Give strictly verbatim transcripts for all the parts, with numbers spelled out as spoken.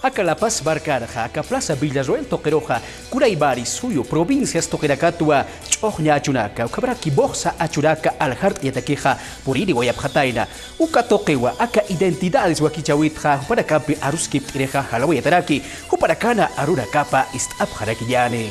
Aka La Paz markanxa, aka Plaza Villarroel tuqiruxa, kunaymani suyu provincias tuqinakatwa ch'uxña achunaka, ukhamaraki muxsa achunaka aljart'ayatakixa puririwayapxatayna. Uka tuqiwa aka identidades wakichäwitxa jupanakampi aruskipt'irixa jalwayataraki, jupanakana arunakapa ist'apxarakiñäni.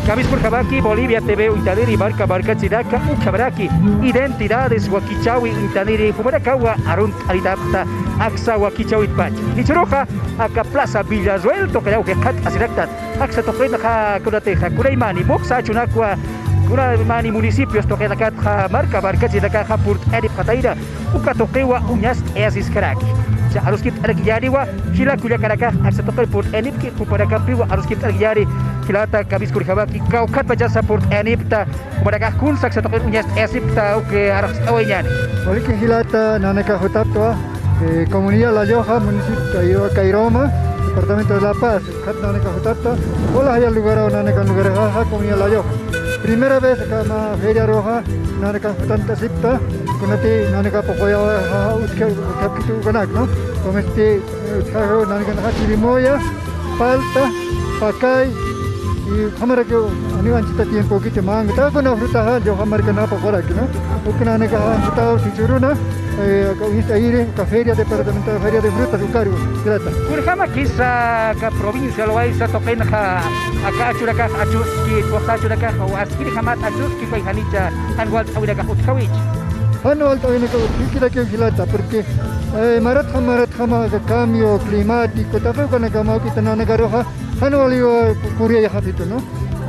Kamiskurjamaki Bolivia T V uñtaniri marka markachirinaka, ukhamaraki identidades wakichäwi uñtaniri jumanakawa arunt'aritapxta aksa wakichäwitpacha. Jichhüruxa aka Plaza Villarroel tuqinaw jikxatasiraktan. Aksa tuqinxa kunatixa, kunaymani, muxsa achunakwa, kunaymani municipios tuqinakatxa, marka markachirinakaxa purt'ayanipxatayna, uka tuqiwa uñast'ayasiskaraki. Cha aruskipt'arakiñäniwa, jila kullakanakax, aksa tuqir purt'ayanipki, jupanakampiwa aruskipt'arakiñäni, jilata kamiskurjamaki, kawkhatpachasa purt'ayanipta, jumanakax kunsa aksa tuqir uñast'ayasipkta, uk arxt'awayañäni. Waliki jilata, nanakax jutaptwa, eh, comunidad La Lloja, municipio Cairo-, Cairoma, departamento de La Paz. Khat nanakax jutapta, wali jaya lugaraw nanakan lugaraxa, comunidad La Lloja. Primera vez aka mä feriaruxa, nanakax jutant'asipta, kunati nanakax puquyaxa utja, utjapkitu ukanak, ¿no? Como este, eh, utjaxa nanakanaxa chirimoya, palta, pakay, y ukhamarakiw, janiw anchhita tiempokicha manga, taqi kuna frutaxa, Lloja markanxa puquraki, ¿no? Uk nanakax anchhitaw jichhüruna, eh, aka uñist'ayiri, aka feria departamental, feria de frutas, ukaru, jilata. Kunjamakisa aka provincia Loayza tuqinxa, aka achunakax achuski, muxsa achunakax, o askirjamat achuski, pay janicha, jan walt'äwinakax utjäwicha. Jan walt'äwinakax utjkirakiw jilata, porque, eh, maratjam, maratjama aka cambio climático, taqi ukanakama ukita nanakaruxa, jan waliw puriyayxapitu, ¿no?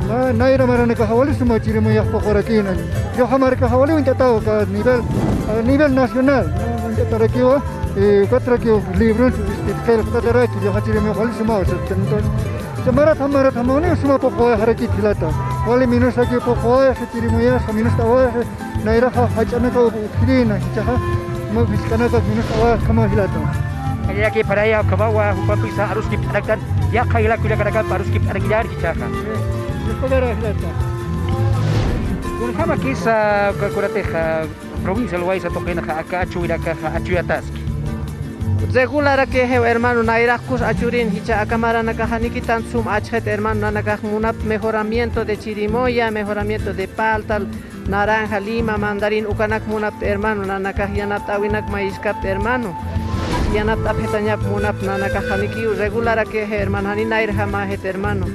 Na-, nayra maranakaxa wali suma chirimuyax puqurakïna. Lloja markaxa wali uñt'ataw aka nivel, a nivel nacional, ¿no? Uñt'atarakiwa, eh, ukatrakiw libros, este, qillqtataraki, Lloja chirimuyax wali sumaw, entonces, maratjam, maratjam, wali suma puquwayxarakit jilata. Wali minusaki puquwayxa, chirimuyaxa, minust'awayxa, nayraxa jach'anakaw utjkirïna, jichhaxa, mä jisk'anakax minust'awayxkama jilata. Jallallakïpanaya, ukhamawa, jupampisa aruskipt'araktan, yaqha jila kullakanakampi aruskipt'arakiñäni jichhaxa. Kunjamakisa, ka-, kunatixa, provincia Loayza tuqinxa, aka achuwinakaxa, achuyataski. Regularakixiw, hermano, nayrax kus achurin, jichha aka maranakax janikitan sum achxit, hermano, nanakax munapxta mejoramiento de chirimoya, mejoramiento de palta, naranja, lima, mandarín, ukanak munapxta, hermano, nanakax yanapt'äwinak mayiskapxta, hermano. Yanapt'apxitañap munapxta nanakax, janikiw regularakixa, hermano, jani nayrjamäxit, hermano.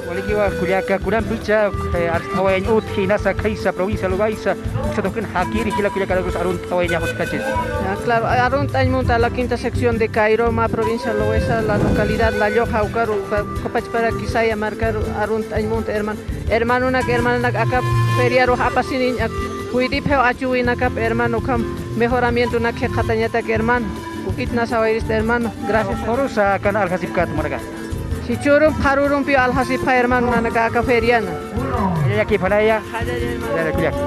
Walikiwa kullaka, kunampicha, eh, arst'awayañ utji, inasa khaysa, provincia Loayza, uksa tuqin jakiri, jila kullakanakarus arunt'awayañax utjkachis. Ah, claro, arunt'añ munta la quinta sección de Cairoma, provincia Loayza, la localidad La Lloja, ukaru, uka, uka pachparakisaya markaru arunt'añ munta, hermano. Hermanonak, hermananak, aka feriarux apasiniñ, ak-, puydipxiw achuwinakap, hermano, ukham mejoramientonak jikxatañatak, hermano. Ukitna sawayirista, hermano. Gracias. Qurusa akan aljasipkät marka. Jichhürum, qharürumpiw aljasipxä, hermano, nanaka aka feriana. Jallallakïpanaya. Jallalla, hermano. Jallalla, kullaka.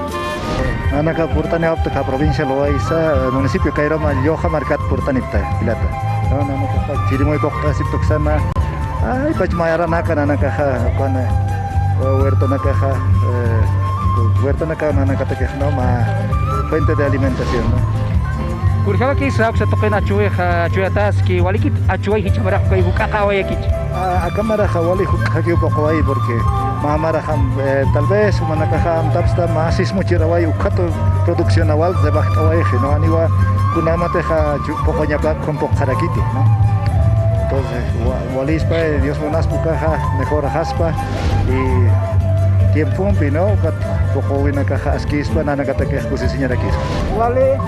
Nanaka purt'aniwapxta aka provincia Loayza, eh, municipio Cairoma, Lloja markat purt'anipxta, jilata. No, nanakaxa chirimuy puqt'asipxta uksana. Ay, pach mayaranaka nanakaxa, ukana, eh, huertonakaxa, eh, huertonaka nanakatakix, ¿no? Mä fuente de alimentación, ¿no? Kunjamakisa uksa tuqin achuwixa, achuyataski, walikit achuway jichha marax kay juk'aqawayakich. A-, aka maraxa wali juk'akiw puquwayi, porque mä maraxam, eh, tal vez jumanakaxa amtapxsta mä sismo chiraway, ukkhat producción wal rebajt'awayxi, ¿no? Janiwa kunamatixa chu-, puquñapa, ukham puqxarakiti, ¿no? Entonces, wa-, walispa, eh, Dios munaspa ukaxa mejoraxaspa, y tiempompi, ¿no? Ukat puquwinakaxa askispa, nanakatakix kusisiñarakispa. Wali,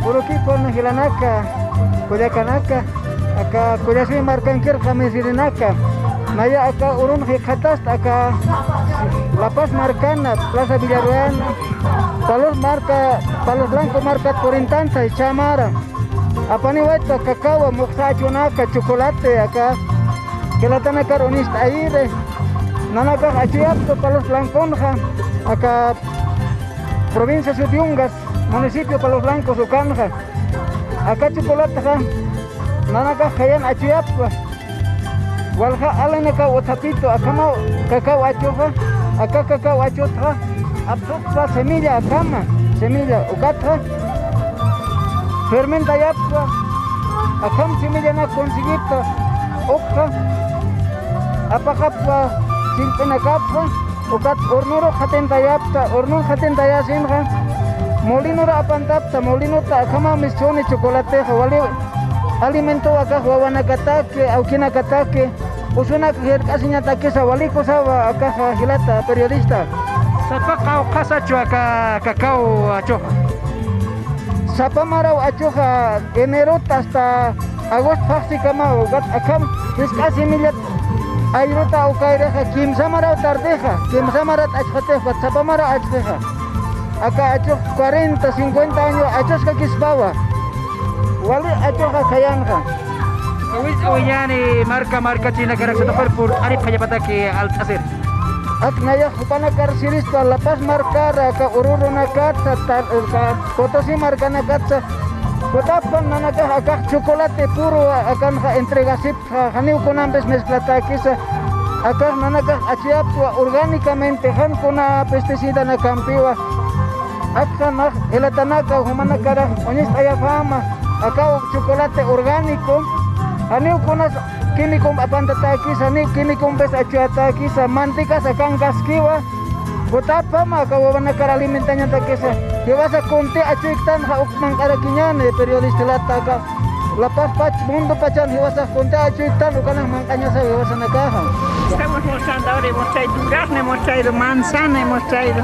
urukipun jilanaka, kullakanaka, aka kullasiñ markankir qamisirinaka, naya aka urun jikxatasta aka La Paz markana, Plaza Villarreal, Palos marka, Palos Blanco markat cuarenta años, chä mara. Apaniwayta cacao, muxsa achunaka, chocolate, aka jilatanakar uñist'ayiri. Nanakax achuyapxi Palos Blanconxa, aka provincia Ciudad Yungas, municipio Palos Blancos ukanxa. Aka chocolatexa nanakax jayan achuyapxi. Walja alanakaw utjapitu, akhamaw cacao achuxa, aka cacao achutxa apsupxpa semilla akhama, semilla ukatxa fermentayapxpa, akham semillanak conseguipxta, ukxa apaqapxpa, sillp'inakapxa, ukat hornoru qhatintayapxta, hornor qhatintayäsinxa molinor apantapxta, molinota akhamaw mistsuni chocolatexa, wali alimentow akax wawanakataki, awkinakataki, usunak jerk'asiñatakisa, wali kusawa akaxa jilata periodista. Sapa qawqhas achu aka cacao achuxa? Sapa maraw achuxa enerota hasta agosto phaxsikamaw, ukat akham jisk'a semillat ayruta ukayrixa kimsa maraw tardexa, kimsa marat achxatix, ukat sapa maraw achxixa. Aka achux cuarenta, cincuenta años achuskakispawa. Wali achuxa khayanxa. Uñani marka markachinakarak satuqir purt'aripxañapataki alt'asir. Ak nayax jupanakar sirista La Paz markar, aka Oruro nakatsa, ta-, aka Potosí markanakatsa, jutapxam nanakax akax chocolate puro akanxa entregasipxa, janiw kunampis mezclatäkisa, akax nanakax achuyapxwa orgánicamente, jan kuna pesticidanakampiwa. Akxa nax jilatanaka jumanakarax uñist'ayapxäma, akaw chocolate orgánico, janiw kunas químicomp apantatäkisa, janiw químicompis achuyatäkisa, mantecasax akankaskiwa. Jutapxam aka wawanakar alimentañatakisa. Jiwasa kunti achuyktanxa uk manq'arakiñäni, periodista jilata, aka La Paz pach, mundo pachan jiwasax kunti achuyktan, ukanak manq'añasa jiwasanakaxa. Estamos mostrando ahora, hemos traído durazno, hemos traído manzana, hemos traído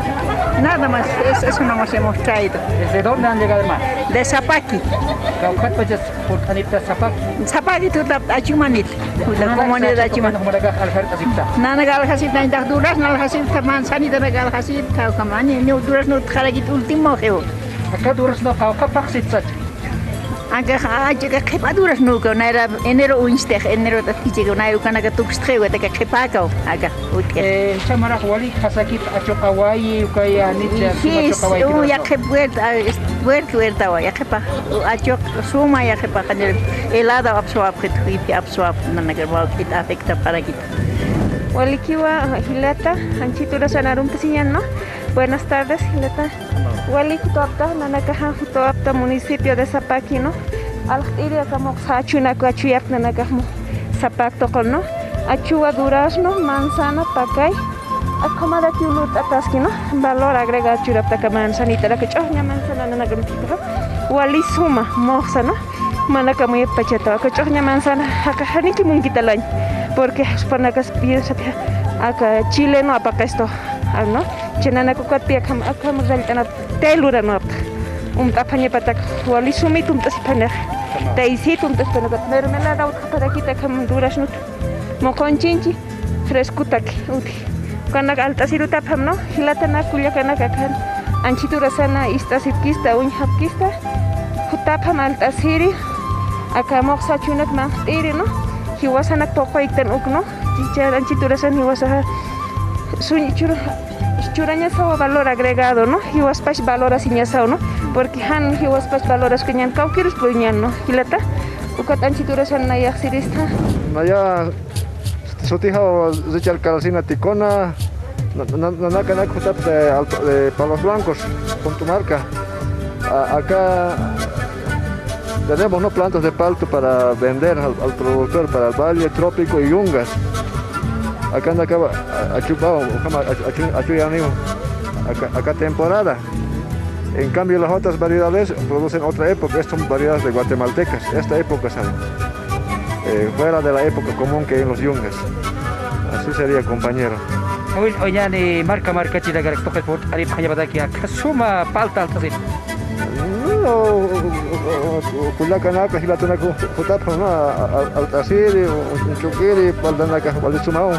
nada más, es, eso no más hemos traído. ¿Desde dónde han llegado, hermano? De Zapaqui. Kawkhat pachas purt'anipta Zapaqui. Zapaqui tuta achumanit. Tuta comunidad achuman. Nanaka aljasipta. Nanaka aljasipta, nanaka durazno aljasipta, manzanita naka aljasipta, ukamani, ni durazno utjarakit último jeo. Aka durazno kawkha phaxsipsach. Aka, aka qhipa durazno uka, nayra enero uñstix, enero tatkichik, nay ukanaka tukstxi, aka qhipakaw, aka. Ut'k'ir. Eh, jichha marax wali qhasakit achuqawayi, ukaya, nicha, jis, achuqawayi, u, ya qhip huerta, ah, es-, huerta, huertawa, ya qhipa, u, achuq suma, ya qhipa, qanil helado apsuwapxit, juyphi apsuwapxit, nanakar wawk'it afectapxarakit. Walikiwa, jilata, anchhit urasan arumpisiñan, ¿no? Buenas tardes, jilata. Wali jutapta, nanakaxa jutapta municipio de Zapaqui, ¿no? Aljt'iri aka muxsa achunak achuyapta nanakax mu Zapaqui tuqun, ¿no? Achuwa durazno, manzana, pakay. Akhamarakiw lurt'ataski, ¿no? Valor agregado churapta aka manzanita, aka ch'uxña manzana nanakax wali suma muxsa, ¿no? Manaka muyapachata, aka ch'uxña manzana, aka janiki munkitalañ. Porque juspanakas piensapxi aka chileno apaqastu, ¿no? Chinanakukat pi akham, akham rallt'anat. Tayl uranwapta. Umt'aphañapatak wali sumit umt'asiphanix. Taysit umt'asiphanix. Mermelada utjaparakit akham durasnut. Muqunch'inchi frescotak utji. Ukanak alt'asir utapxam, ¿no? Jilatanak kullakanak akhan. Anchhit urasana ist'asipkista, uñjapkista. Jutapxam alt'asiri. Aka muxsa achunak manq't'iri, ¿no? Jiwasanak puquytan uk, ¿no? Chichar anchhit urasan jiwasaxa. Suñ chur Churañasawa valor agregado, ¿no? Jiwaspash valorasiñasaw, ¿no? Porque jan jiwaspash valoraskañan kawkirus puñan, ¿no? Jilata, ukat anchhit urasan nayax sirista. Naya sutixa Richard Calcina Ticona, na-, na-, nanakanak jutapta de Alto, de Palos Blancos, Punto Marca. A-, acá tenemos, ¿no?, plantas de palto para vender al, al productor, para el Valle Trópico y Yungas. Acá anda acá, a-, achupa, ukhama, achu-, achu-, achuyaniw. Acá, acá temporada. En cambio, las otras variedades producen otra época. Estas son variedades de guatemaltecas. Esta época salen. Eh, fuera de la época común que hay en los Yungas. Así sería, compañero. Uy, uñani, marka markachinakarak tuqit purt'aripxañapataki, aka suma palta alt'asir. No, kullakanaka, jilatanaka jutapxam, ¿no?, a-, a-, alt'asiri, uñchukiri, paltanaka wali sumaw.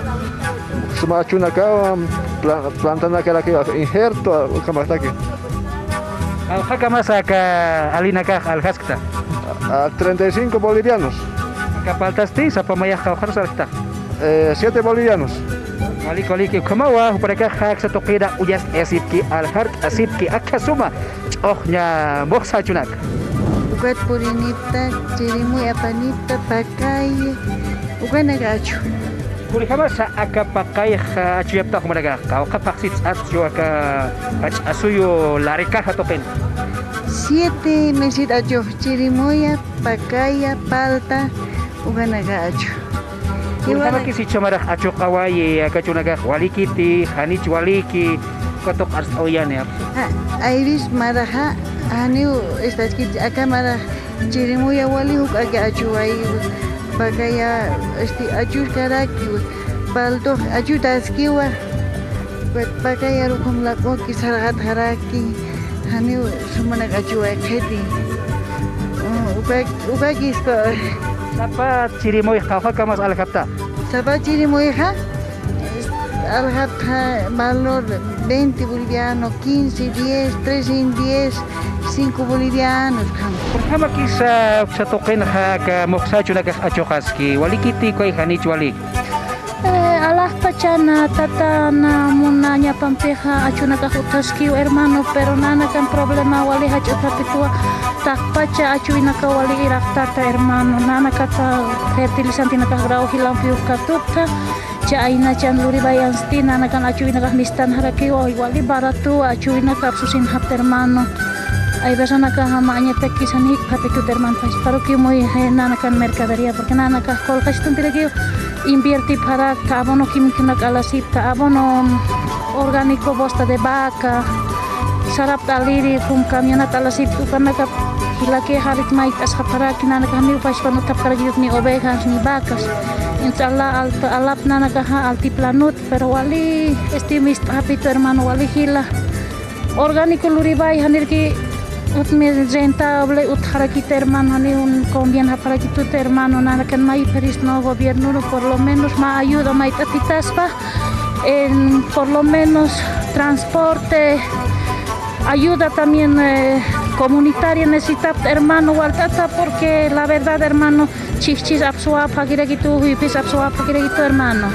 Suma achunakawa, pla-, plantanakarakiwa injerto, ukhamaktaki. Qawqhakamasa aka alinakax aljaskta? A treinta y cinco bolivianos. Aka paltasti sapa mayax qawqharus alkta? Eh, siete bolivianos. Walik, walik, ukhamawa, jupanakax aksa tuqina uñast'ayasipki, aljart'asipki, aka suma ch'uxña muxsa achunaka. Ukat purinipta, chirimuy apanipta, pakay, ukanakachu. Kunjamasa aka pakayxa achuyapta jumanakax, qawqha phaxsits'atchu aka jach'asuyu larikaxa tuqin. Siete mesit achux, chirimuya, pakaya, palta, ukanakachu. Kunjamakis jichha marax achuqawayi aka achunakax, walikiti, janich waliki, uka tuq arst'awayani apsu. Ayris maraxa, janiw istaskit aka marax chirimuya wali juk'aki achuway, pakaya, este, achurkaraki, paltux achutaskiwa, pakaya rukhum laq'uki sarxatxaraki, janiw sumanak achuway qhiti. Mm, uka, ukakispa. Sapa chirimuyx qawqhakamas aljapta? Sapa chirimuyxa, aljapta valor veinte boliviano, quince, diez, tres en diez, cinco bolivianos, kam. Kunjamakisa uksa tuqinxa aka muxsa achunakax achuqaski, walikiti, kay janich walik. Eh, alajpachana, tatana, munañapampixa achunakax utjaskiw, hermano, pero nanakan problema wali jach'u utjapituwa, taqpacha achuyinakaw wali iraqtata, hermano, nanakata fertilizantinakax grau jilampiw katupta, cha aynachan luribayansti, nanakan achuyinakax mistanxarakiwa, wali baratuwa achuyinaka apsusinxapta, hermano. Hay veces nanakan jama añatakis jan jikp'apituta, hermano, parukimuy, eh, nanakan mercadería, porque nanakax qullqastumpirakiw inviertipxarakta, abono químiconak alasipta, abono orgánico bosta de vaca, sarapta aliri, jum camionat alasipta, ukanaka jilaki jarit mayt'asxapxaraki, nanaka janiw pachpan utjapxaraki ni ovejas ni vacas. Entonces, ala-, alta-, alap nanakaxa altiplanut, pero wali, este, mist'apitu, hermano, wali jila. Orgánico luribay janirki utmi rentable utjarakit, hermano, janiw convienxapxarakitut, hermano, nanakan mayphiris no gobierno, por lo menos mä ayuda mayt'apitaspa, en, por lo menos transporte, ayuda también, eh, comunitaria necesitapta, hermano, walt'ata, porque la verdad, hermano, chhijchhis apsuwapxakirakitu, juyphis apsuwapxakirakitu, hermano.